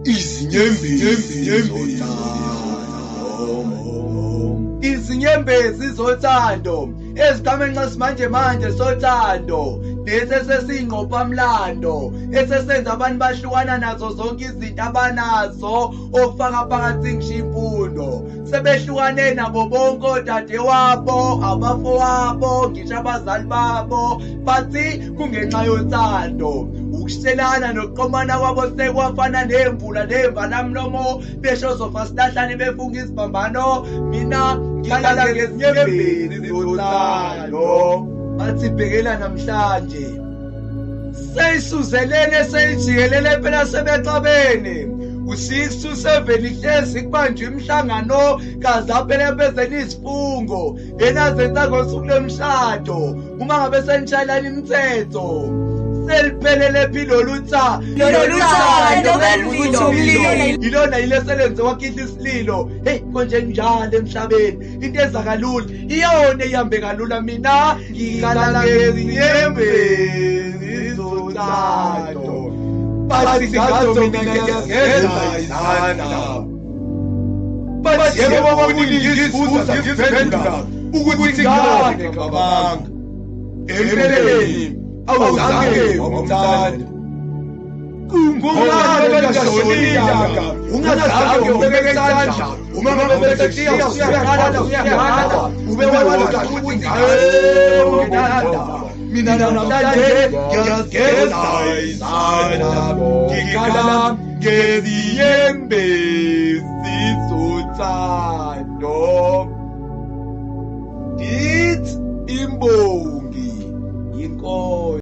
Izinyembezi zothando, Izinyembezi zothando eziqhamenxa simanje manje sothando lesi esesingqophamlando esesenza abantu bahlukana nazo zonke izinto abanazo, okufaka phakathi ngisho imfundo. Sebehlukane nabo bonke odadewabo, abafowabo, ngisho abazali babo, bathi kungenxa yothando. Ukushelana nokuqomana kwabo sekwafana nemvula nemvalamlomo, besho sofa silahlane befunga isiphambano. Mina ngikhala ngezinyembezi zothando. Bathi bhekela namhlanje seyisuzelene, seyijikelele phela, sebexabene. U-6 to 7 ihlezi kubanjwe imihlangano, kaze aphele phezeni izifungo enazenza ngosuku lomshado. Uma ngabe senishayelana imithetho, seliphelele phi lolu Lolu thando beluvutha umlilo. Ilona yile selenze wakhihla isililo. Hey, konje njalo emhlabeni into eza kalula iyona ihambe kalula. Mina ngikhala ngezinyembezi zothando, bathi ngazo mina ngiyazigeza izandla. Bathi yebo, kwakuningi ngizibuza ngiziphendula ukuthi ngane ngicabanga empeleni awuzange wamthanda. Kungani bengashoni ilanga ungazange ubeke isandla? Uma ngabe besekuya usuyaqala usuyaqala ube wazi ukuthi ngayo. Mina namhlanje ngiyazigeza izandla, ngikhala ngezinyembezi zothando. Ithi imbongi inkosi.